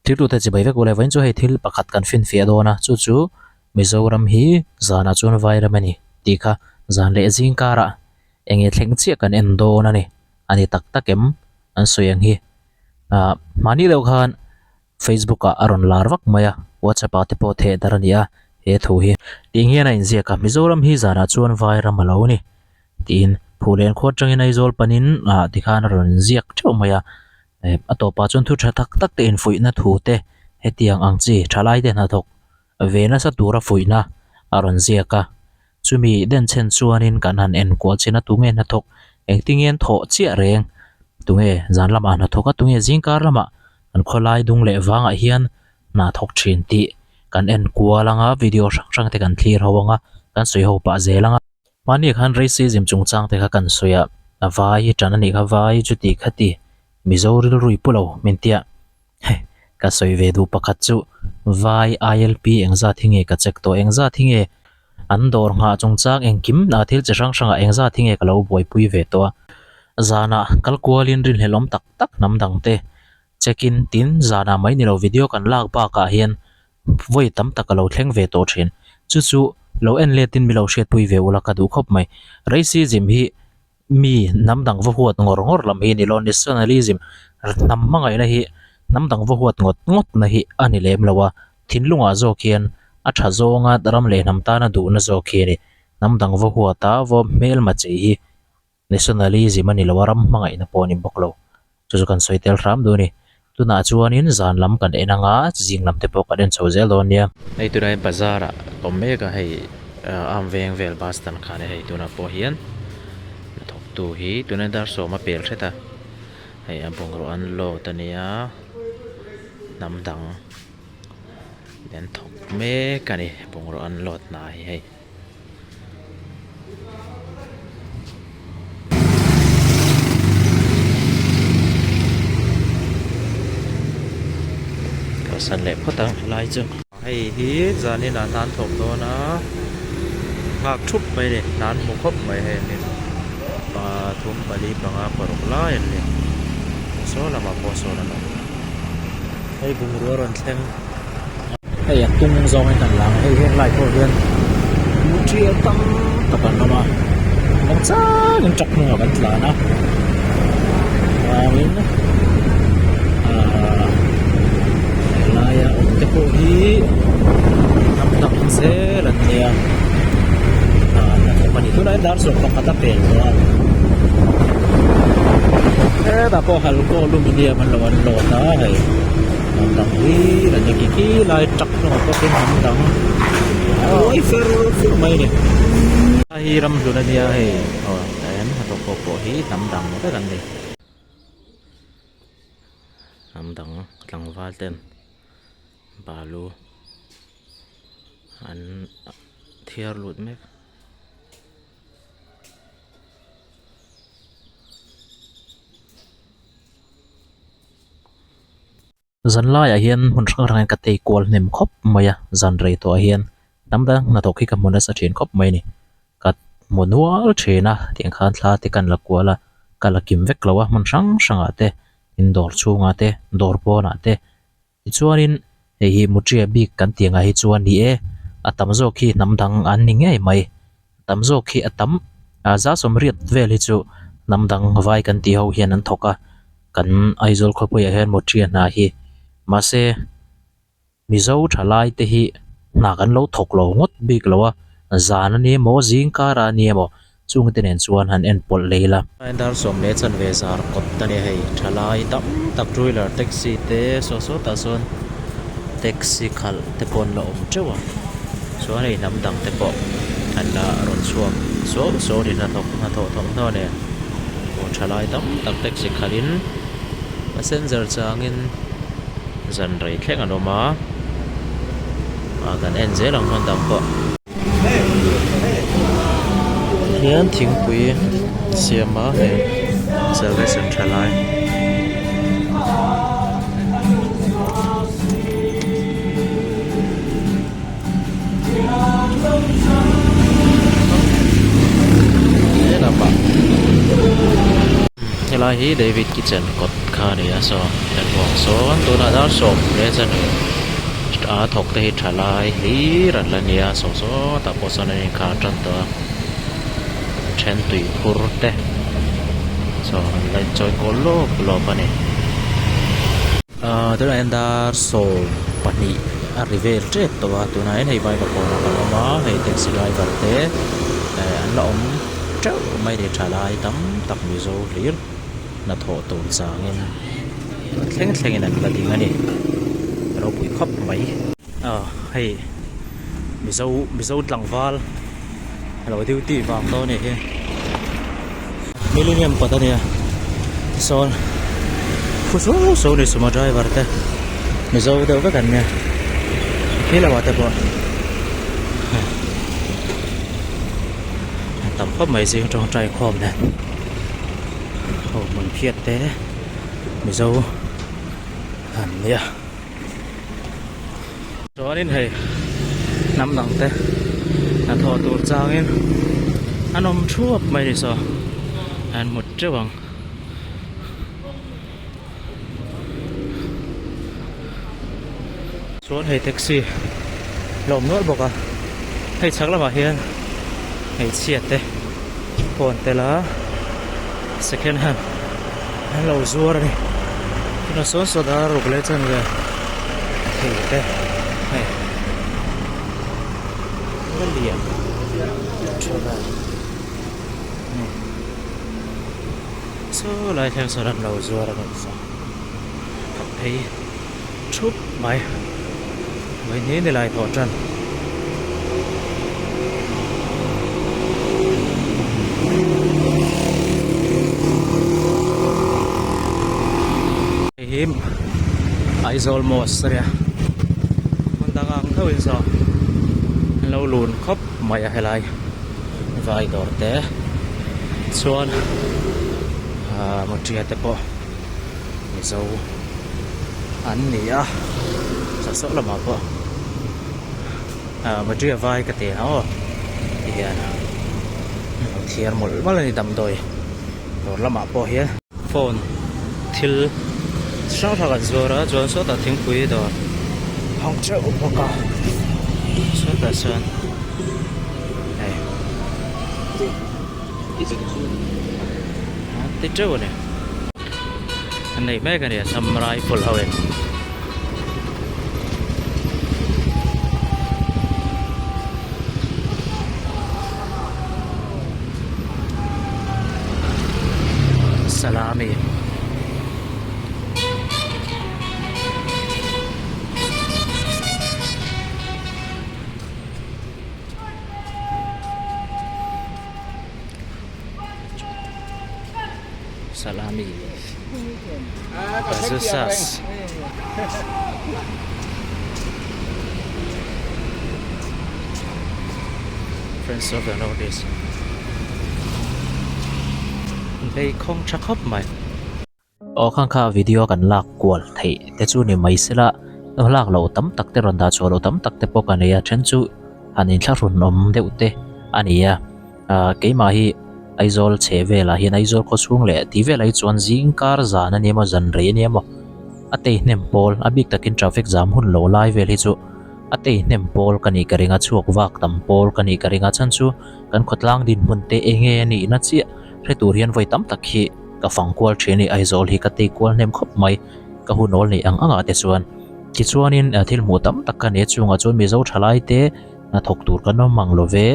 Thiltute chibai vek ule vawiin chu hei thil pakhat kan finfiah dawn a, chu chu Mizoram hi zanah chuan vairam a ni tih kha zan leh zing karah eng nge thleng chiah kan en dawn a ni, a ni tak tak em an sawi ang hi. Ahh mahni deuh khan Facebook ah a rawn lar vak mai a, WhatsApp ah te pawh theh dar a ni a he thu hi. Tih hian a inziak a, Mizoram hi zanah chuan vairam a lo ni tiin Phuhlen khua atangin Aizawl panin ah tikhan a rawn inziak theuh mai a. A tawpah chuan thu tha tak tak te infuihna thu te hetiang ang chi thalai te hnathawk ve nasa tura fuihna a rawn ziak a. Chumi denchhen chuanin kan han enkual chin a tunge hnathawk engtinge an thawh chiah reng tunge zan lamah hnathawk a tunge zingkar lamah an khawlai dung leh vangah hian hna thawk thin tih kan enkual anga video hrang hrang te kan thlir ho anga kan sawi ho pah zel anga. Mahni khan racism chungchang te kha kan sawi a, a vai hi tan a nih kha vai chuti khati Mizo rilru i pu lo min tia heh ka sawi ve duh pakhat chu vai ILP engzat hi nge ka check tawh engzat hi nge an dawr nghah chungchang engkim ah thil chi hrang hrangah engzat hi nge ka lo buaipui ve tawh a, zanah kal kualin rinhlelawm tak tak hnam dang te check in tin zanah mai ni lo video kan lak bakah hian vawi tam tak a lo thleng ve tawh thin. Chu chu lo en letin mi lo hriatpui ve ula ka duh khawp mai. Racism hi mi hnam dang va huat ngawr ngawr lam hi a ni lo, nationalism hnam hmangaihna hi hnam dang va huat ngawt ngawt na hi a ni lem lo a, thinlungah zawk hian a tha zawnga ram leh hnam tana duhna zawk hi a ni. Hnam dang va huata va hmelma chei hi Nationalism a ni lo a, ram hmangaihna pawh a ni bawk lo. Chu chu kan sawi tel hram duh a ni. Tunah chuanin zan lam kan en anga zing lam te pawh kan en chho zel dawn nia. Hei tunah hian bazar ah awm mek a, hei arm veng vel bus stand khan hei tunah pawh hian hnathawktu hi tunah dar sawm a pel hret a, hei a bungraw an load a nia, hnam dang an thawk mek a ni bungraw an load hna hi hei. Kalsan leh phawt ang helai chu. Hei hi zanin ah hna an thawk dawn a nghak thup mai a ni hna an hmu khawp mai hei an pathum pali panga paruk lai an ni saw lamah pawh sawn an awm hei bungrua rawn thleng. Hei a tung zawngin kan lang a hei heng lai pawh hian hmu tam tak an awm a muang changin truck hnungah kan tlan a chuanin ahh helaia awm te pawh hi hnam dang zel an nia ahh hnathawk a ni tunah hian dar sawm pakhat a pel tawh a hetah pawh halkaw aluminium an lo an load a hei. Hnam dang hi a ni khi khi lai truck hnungah pawh khian hnam dang a uai fer fur mai a ni. Hei hi ramhlun a nia hei aw tah hian hnathawk ho pawh hi hnam dang vek an ni. Hnam dang tlangval ten balu an thiar lut mek. Zan laiah hian hmun hrang hrangin ka tei kual hnem khawp mai a, zan rei tawhah hian hnam dang hnathawk hi ka hmu nasa thin khawp mai a ni. Ka hmu nual thin a, tiang khan thla te kan la kual a, ka la kim vek lo a, hmun hrang hrangah te, in dawr chhungah te, dawr pawnah te. Tichuanin hei hi Mutria bik kan tih angah hi chuan ni e, a tam zawk hi hnam dang an ni ngei mai. A tam zawk hi a tam, a za sawmriat vel hi chu hnam dang vai kan tih ho hian an thawk a, kan Aizawl khawpuiah hian Mutria hna hi mahse Mizo thalai te hi hna kan lo thawk lo ngawt bik lo a, zan a ni emaw zing karah a ni emaw Chungte nen chuan han en pawlh lei la. Dar sawm leh chanve zar kawt a nia hei thalai tam tak two wheeler taxi te saw saw tah sawn taxi khalh te pawh an la awm teuh a chuan hei hnam dang te pawh an la rawn chhuak suau suau a ni hnathawk hnathawh thawmhnaw nen aw thalai tam tak taxi khalh in passenger changin zan rei thleng an awm a ah kan en zel ang hmun dang pawh. Hian thingpui siam a hei service an tha lai. Helai hi David kitchen kawt kha. kha a ni a saw heng sawn tunah dar 10 leh chanve a thawk te hi thalai hlir an la nia saw sawtah pawh sawn an inkhar tan tawh a then tui phur te saw an la inchawi kual lawp lawp a ni. Ahh tunah hian dar 12 a ri vel tep tawh a tunah hian hei vaivakawn ah kan awm a hei taxi driver te eh an la awm teuh mai a ni thalai tam tak mizo hlir hnathawh tur changin thleng thlengin an la ding a ni ropui khawp mai. Aw hei mizo mizo tlangval alo duty vang dawn a nih hi millennium kawt a nia tisawn phu suau suau a ni sumo driver te mizo deuh vek an nia khi lo ah te pawh tam khawp mai zing tawngtai khawm nen aw hmun phiat te mizo an nia. Chuanin hei hnam dang te hnathawh tur changin an awm thuap mai ni saw an hmu teuh ang. Chuan hei taxi la awm nual bawk a hei chhak lamah hian hmeichhia te pawh an tel a second hand an lo zuar a ni tunah sawn sawta ruk leh chanve a thei te hei a lian tha vel a ni saw lai thleng sawn an lo zuar a ni saw khat phei. Thup mai mai ni ni lai tawh tan. Hei hi Aizawl Mosque a nia hmun dang ang deuh in saw an lo lun khawp mai a helai vai dawr te chuan ah motia te pawh. Mizo an ni a saw saw lamah pawh ah Madria vai ka ti ang aw ti hian an lo thiar mawlh mawlh a ni damdawi dawr lamah pawh hian phone thil chi hrang hrang an zuar a chuan sawtah thingpui dawr a hawng teuh bawk a sawtah chuan hei an ti teuh a ni. An nei mek a ni Assam Rifle ho in. Salami. Salami Bazusas Friends of the Northeast Lei khawng tha khawp mai. Aw khang kha video kan lak kual theih te chu ni mai sela lak loh tam tak te rawn dah chhuah loh tam tak te pawh ka nei a then chu han inthlahrun awm deuh te a ni a ah keimah hi Aizawl chheh velah hian Aizawl khaw chhung leh tih velah hi chuan zing kar zan a ni emaw zan rei a ni emaw a tei hnem pawl a bik takin traffic jam hun lo lai vel hi chu a tei hnem pawl ka nih ka ring a chhuak vak tam pawl ka nih ka ring a chhan chu kan khawtlang dinhmun te eng nge a nihna chiah hre tur hian vawi tam tak hi ka fang kual thin a ni Aizawl hi ka tei kual hnem khawp mai ka hun awl neih ang angah te chuan tichuanin thil hmuh tam tak ka nei a chungah chuan Mizo thalai te hnathawk tur kan awm mang lo ve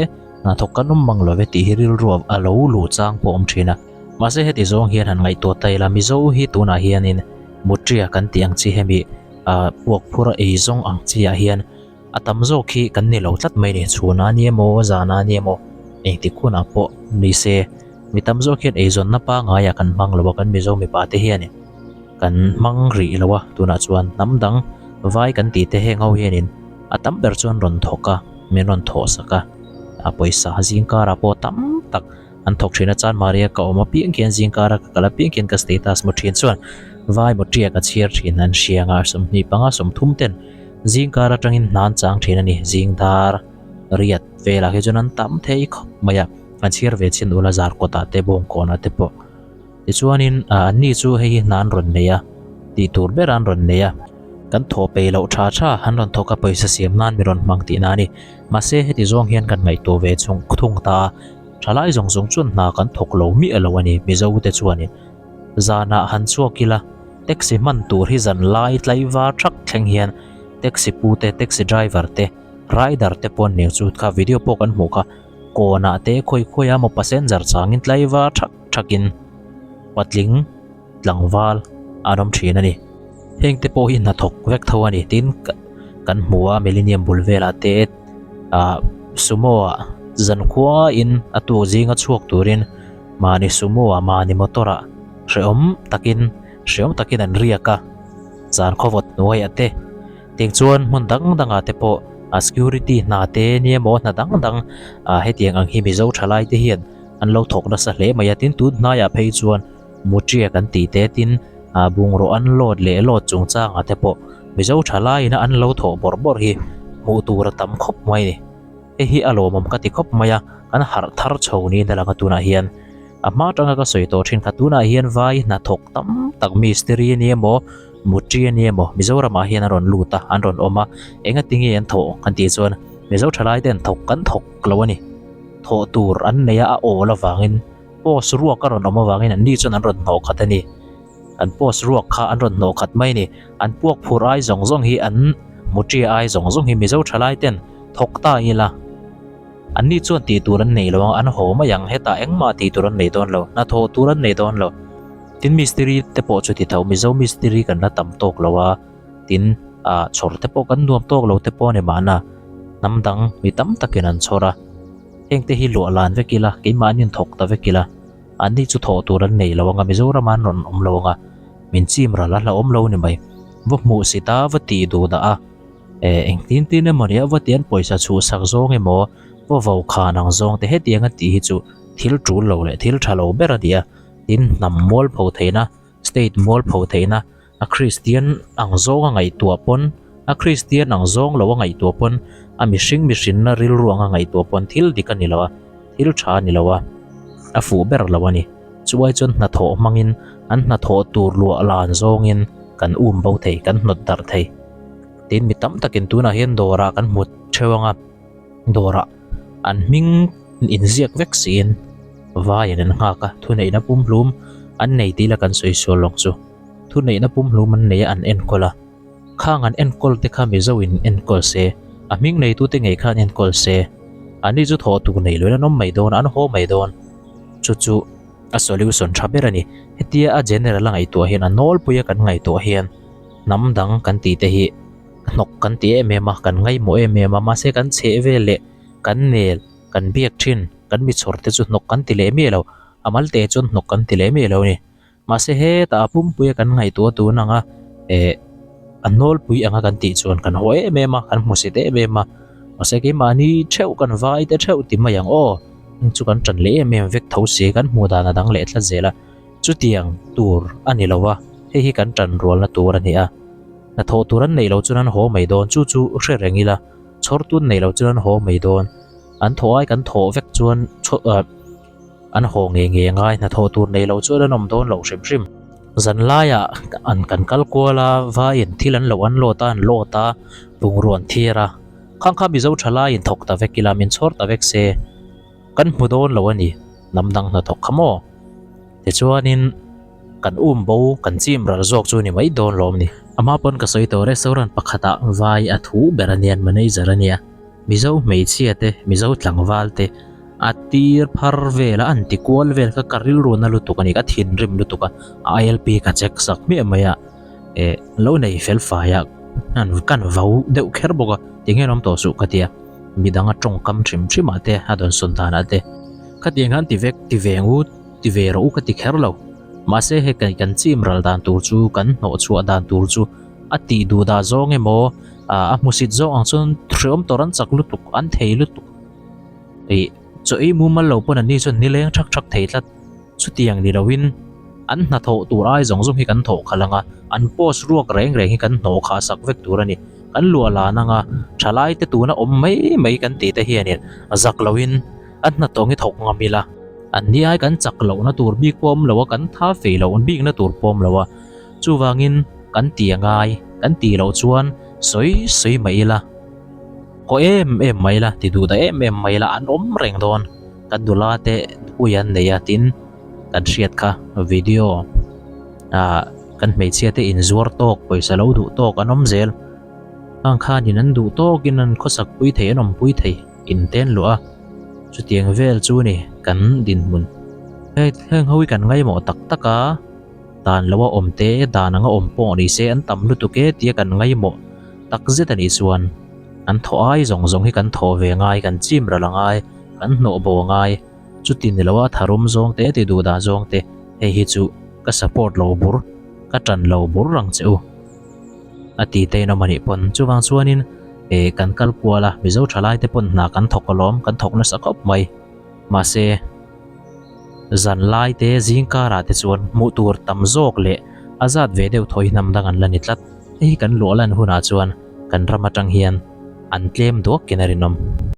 hnathawk kan awm mang lo ve tih hi rilru a lo luh chang pawh a awm thin a mahse heti zawng hian han ngaihtuah ta ila Mizo hi tunah hianin Mutria kan tih ang chi hemi ah puak phur a ei zawng ang chi ah hian A tam zawk hi kan ni lo tlat mai ni, chhunah a ni emaw, zanah a ni emaw, engtik hunah pawh ni se, mi tam zawk hian eizawnna pangaiah kan hmang lo a, kan Mizo mipa te hianin kan hmang rih lo a, tunah chuan hnam dang vai kan tih te heng ho hianin a tam ber chuan rawn thawk a, min rawn thawh sak a, a pawisa zingkarah pawh tam tak an thawk thin a, Chanmari a ka awm apiang khian zingkara ka kal apiang khian ka status mu thin chuan vai mawṭia ka chhiar thin an hria anga 25 30 ten Zingkar atangin hna an chang thin a ni. Zing dar riat velah hi chuan an tam thei khawp mai a, an chhiar ve chin ula zar kawtah te bawng kawnah te pawh Tichuanin anni chu hei hi hna an rawn nei a, tih tur ber an rawn nei a. Kan thawh peih loh tha tha an rawn thawk a pawisa siam nan mi rawn hmang tihna a ni. Mahse heti zawng hian kan ngaihtuah ve chung thung ta a, thalai zawng zawng chuan hna kan thawk lo miah lo a ni Mizo te chuanin. Zanah han chhuak ila taxi hman tur hi zan lai tlaivar thak thleng hian taxi pu te, taxi driver te, rider te pawh an nih chu kha video pawh kan hmuh kha kawnah te khawi khawi a maw passenger changin tlaivar thak thakin patling tlangval an awm thin a ni. Heng te pawh hi hnathawk vek tho a ni tin kan hmu a millennium bul velah te ah sumo ah zankhua in a tuk zinga chhuak turin mahni sumo ah mahni motor ah hrehawm takin hrehawm takin an riak a zan khawvawt hnuaiah te Tiang chuan hmun dang dangah te pawh a security hna te nia maw hna dang dang ah hetiang ang hi Mizo thalai te hian an lo thawk nasa hle mai a tin tun hnaiah phei chuan Mutia kan tih te tin ah bungraw an load leh load chungchangah te pawh Mizo thalaiin a an lo thawh bawrh bawrh hi hmuh tur a tam khawp mai a ni. Hei hi a lawmawm ka ti khawp mai a kan harh thar chho niin a lang a tunah hian. A hma atanga ka sawi tawh thin kha tunah hian vai hnathawk tam tak mistiri a ni emaw mutri a ni emaw Mizoramah hian an rawn lut a an rawn awm a engati nge an thawh kan tih chuan Mizo thalai ten thawk kan thawk lo a ni thawh tur an nei a a awl avangin post ruak a rawn awm avangin an ni chuan an rawn hnawh khat a ni an post ruak kha an rawn hnawh khat mai a ni an puak phur ai zawng zawng hi an mutri ai zawng zawng hi Mizo thalai ten thawk ta ila. An ni chuan tih tur an nei lo ang, an haw mai ang, hetah engmah tih tur an nei dawn lo, hnathawh tur an nei dawn lo. Tin mistiri te pawh chu ti tho, Mizo mistiri kan la tam tawk lo a, tin ah chhawr te pawh kan nuam tawk lo te pawh a ni mahna, hnam dang mi tam takin an chhawr a, heng te hi luah lan vek ila, keimahni an thawk ta vek ila, an ni chu thawh tur an nei lo ang a, Mizoram an rawn awm lo ang a, min chim ral a hlauhawm lo a ni mai, va hmuh si ta, va tih duh dah a. Eh engtin tin emaw nia va tian pawisa chhuhsak zawng emaw va vo khan ang zawng te hetiang a tih hi chu thil tul lo leh thil tha lo ber a ni a, tin hnam mualpho theihna state mualpho theihna a Kristian ang zawng a ngaihtuah pawn a Kristian ang zawng lo a ngaihtuah pawn a mihring mihrinna rilru ang a ngaihtuah pawn thil dik a ni lo a thil tha a ni lo a a fuh ber lo a ni chuai chuan hnathawh hmangin an hnathawh tur luah lan zawngin kan um bo thei kan hnawt darh thei. Tin mi tam takin tunah hian dawrah kan hmu theuh ang a, dawrah an hming inziak vek siin vaiin an nghak a, thuneihna pumhlum an nei tih ila kan sawi sual lawng chu. Thuneihna pumhlum an nei a an enkawl a, khang an enkawl te kha Mizo in enkawl se, a hming neitute ngei khan enkawl se, anni chu thawh tur nei loin an awm mai dawn, an haw mai dawn. Chu chu a solution tha ber a ni. Hetia a general a ngaihtuah hian a nawlpuia kan ngaihtuah hian. Hnam dang kan tih te hi hnawk kan ti em em a, kan ngaihmawh em em a, mahse kan chheh vel leh kan nel, kan biak thin, kan mi chhawr te chu hnawk kan ti leh miah lo, a mal te chuan hnawk kan ti leh miah lo a ni. Mahse hetah a pumpuia kan ngaihtuah tun ang a, eh a nawlpui anga kan tih chuan kan haw em em a, kan hmusit em em a, mahse keimahni theuh kan vai te theuh ti mai ang aw, chu kan tan leh em em vek tho si, kan hmuh dan a dang leh tlat zel a. Chutiang tur a ni lo a, hei hi kan tan rualna tur a ni a. Hnathawh tur an neih loh chuan an haw mai dawn, chu chu hre reng ila, chhawr tun neih loh chuan an haw mai dawn. An thawh ai kan thawh vek chuan an haw ngei ngei a ngai, hnathawh tur neih loh chuan an awm dawn loh hrim hrim. Zan laiah an kan kal kual a, vaiin thil an lo unload a, an load a, bungrua an thiar a. Khang kha Mizo thalaiin thawk ta vek ila, min chhawr ta vek se. Kan hmu dawn lo a ni, hnam dang hnathawk kha maw? Tichuanin kan um bo, kan chim ral zawk chu ni mai dawn lawm ni. A hma pawn ka sawi tawh restaurant pakhatah vai a thu ber a nia, manager a nia. Mizo hmeichhia te, Mizo tlangval te a tir phar vel a, an ti kual vel kha ka rilru na lutuk a ni, ka thinrim lutuk a, a ILP ka check sak hmiah mai a, eh lo nei fel fai a, kan vau deuh kher bawk a, tinge an awm tawh suh ka ti a. Midang a tawngkam hrim hrim ah te a dawn sawn dan ah te khatiang khan ti vek ti ve ang u ti ve rawh u ka ti kher lo mahse he kai kan chim ral dan tur chu kan hnawh chhuah dan tur chu a tih duh dah zawng emaw ah a hmusit zawng ang chuan hreawm tawrh an chak lutuk an thei lutuk ih chaw ei mumal lo pawn an ni chuan nileng thak thak thei tlat. Chutiang ni loin an hnathawh tur ai zawng zawng hi kan thawh khalh ang a, an post ruak reng reng hi kan hnawh khah sak vek tur a ni. Kan luah lan ang a, thalai te tuna awm mai mai kan tih te hianin zak loin an hnathawh hi thawk ngam ila. An ni ai kan chak lohna tur bik pawh awm lo a, kan tha fei loh bikna tur pawh awm lo a. Chuvangin kan ti a ngai, kan tih loh chuan sawi sawi mai ila, haw em em mai ila, ti duh dah em em mai ila an awm reng dawn. Kan nula te ui an nei a tin kan hriat kha video ah kan hmeichhia te inzuar tawk pawisa lo duh tawk an awm zel. Khang khanin an duh tawkin an khawsak pui thei an awmpui thei inten luah a, chutiang vel chu ni kan dinhmun. Heng ho hi kan ngaimawh tak tak a, dan lo a awm te dan anga awm pawh ni se an tam lutuk e tia kan ngaimawh tak zet a nih chuan an thaw ai zawng zawng hi kan thaw ve ngai kan chim ral a ngai kan hnawh bo a ngai chuti ni lo a tharum zawng te ti duh dah zawng te hei hi chu ka support lo bur ka tan lo bur ang che u. A ti te in awm a nih pawn chuvang chuanin eh kan kal kual a Mizo thalai te pawn hna kan thawk alawm kan thawk nasa khawp mai mahse zan lai te zing karah te chuan hmuh tur tam zawk leh a zat ve deuh thaw hi hnam dang an la ni tlat hei hi kan luah lan hunah chuan kan ram atang hian an tlem duak in a rinawm.